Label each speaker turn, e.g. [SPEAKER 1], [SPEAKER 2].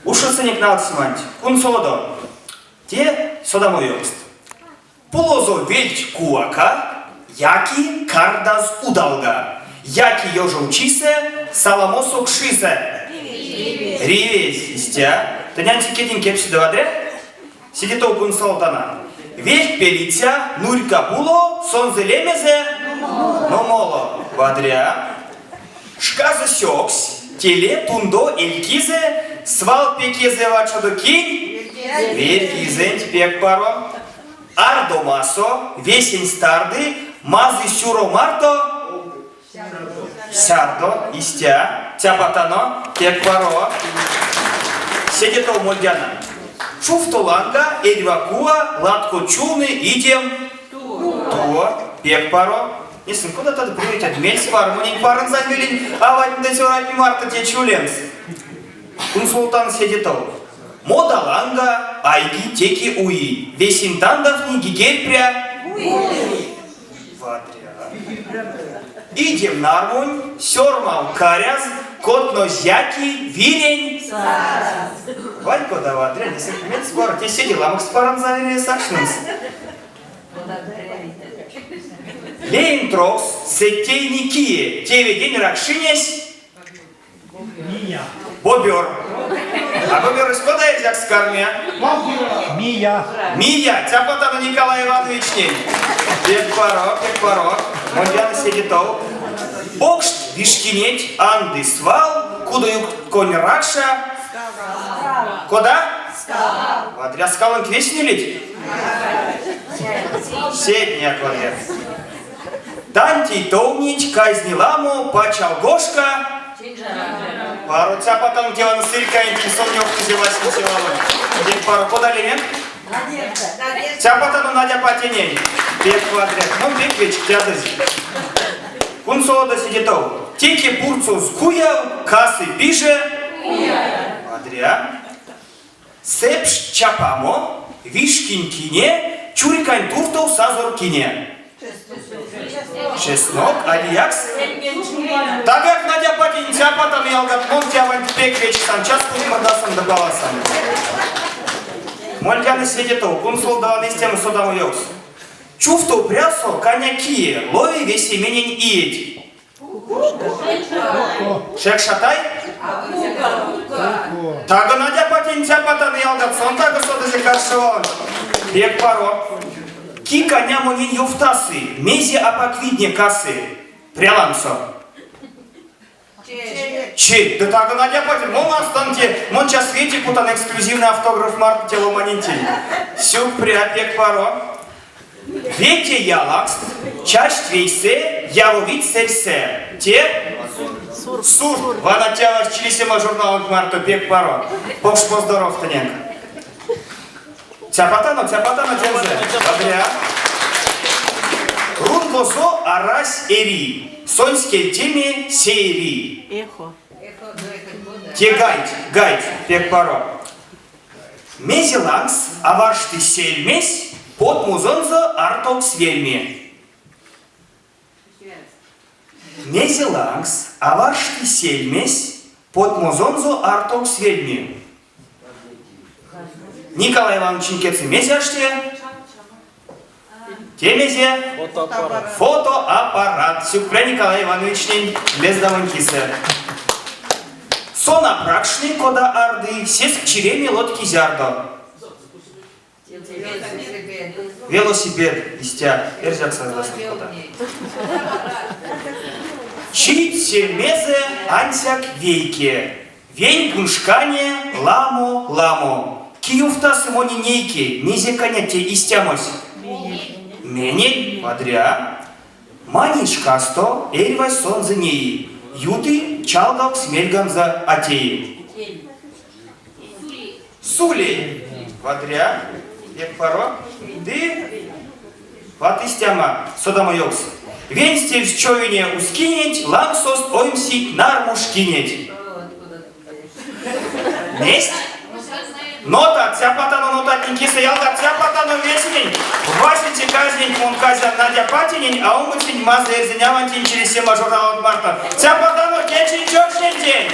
[SPEAKER 1] Ушодсынек налксеманть. Кунсолодо. Те содамоёвкст. Пулозо вельть кувака, яки кардаз удалга. Яки ёжовчисэ, саламосо кшисэ. Ривезь. Истя. Тынянь кедень кепсиде вадря? Седе тов кунсолтано. Вельть пелиця, нурька пуло, сонзэ лемезэ? Нумоло. Вадря. Шказо сёксь, теле, тундо, элькизэ, свал пекезэ вачодо кинь? Верьгизэнть пек паро. Ардомасо весень старды, мазый сюро марто Сярдо, истя, цяпатано, пек паро. Седе тов мольдяно. Чувто ланга, эрьва кува, латко чувны, идем. Туво, пек паро. Несынь, кодат бруеть, мельс пар, монень парынзань велень аватне ды цёратне марто течи улемс. Кунсолтан седе тов. Мода ланга, айги, теке уи, весень тандавтни гигерь пря. Вадря. Идем нармунь, сёрмав каряз, котнозь яки, вирень. Вай, кода вадря, несынь, мельс пар, те седе ламоксть парынза веле сакшномс. Леень трокс сетей кие, те ведень ракшинесь?
[SPEAKER 2] Мия.
[SPEAKER 1] Бобер. А боберось кода эрзякс карми?
[SPEAKER 2] Мия.
[SPEAKER 1] Мия, цяпатано Николай Ивановичнень. Пек паро, пек паро. Мольдяно седе тов. Покшт вишкинеть анды свал, кудоютконь ракша. Кода? Вадря скалонть вешнилить? Сетняк вадря. Тантей товнить, казни ламо, пачалгошка. Паро цяпатан телан сырькаентень сон ёвтызе васенце валонть. Пек паро. Кода лемем?
[SPEAKER 3] Надежда.
[SPEAKER 1] Цяпатано Надя патенень. Пек вадря. Мон пек вечктядызь. Кунсолодо седе тов. Теке пурцуз куяв, касы пиже. Вадря. Сэпш чапамо, вишкинь кине, чурькань туртов сазор кине. Чеснок, а лиякс? Тагак Надя патень цяпатан ялгат, мон тяванть пек вечксан, час кутмордасам ды паласам. Мольдяны седе тов, кунсолдаван истямо содамо ёвкс. Чувто прясо каня кие, лови весеменень иеть. Шекшатай? Таго Надя патень цяпатан ялгат, сон таго содызе каршо. Пек паро. Ки коня монень ёвтасы, мезе апак видне касы? Прялангсо. Чи, ды таго Надя патень, мон астан те, мон час вети путан эксклюзивный автограф марто те ломанентень. Сюкпря, пек паро. Вете ялакст, чачсть вейсэ, явовить сэрьсэ. Те сурт. Вана тявась Чилисема журналонть марто пек паро. Покш поздоровт тыненк. Цяпатано, цяпатано тензэ. Вадря. Рунгозо арась эри, сонсь кельтеме сеери.
[SPEAKER 3] Эхо.
[SPEAKER 1] Те гайть, гайть, пек паро. Мезе лангс аваршты сельмесь, потмозонзо артовкс вельми. Мезе лангс аваршты сельмесь, потмозонзо артовкс вельми. Николай Ивановичень кедьсэ мезе ашти? Те мезе?
[SPEAKER 4] Фотоаппарат.
[SPEAKER 1] Фотоаппарат. Сюкпря Николай Ивановичнень лездамонь кисэ. Сон а пракшны, кода арды, сеск чиреми лотки зярдо. Велосипед, истя, эрзякс создасынь кода. Чить сельмезэ ансяк вейке. Вень куншкане ламо-ламо. Ки ёвтасы монень нейке, мезе каня те истямось? Менель, вадря. Маней шкасто эрьвась сонзэ неи, юты чалгавкс мельганзо а теи. Сулей. Вадря, пек паро. Ды ват истямо содамоёвкс. Венстевсь човине ускиненть, лангсост оймсить нармушкинеть. Месть? Нота, цяпатано нотатнень кисэ, ялгат, цяпатано весенень. Васенце казненть мон казян Надя патинень, а омбоценть мазый эрзянь авантень Чилисема журналонть марто. Цяпатано течинь чокшнентень!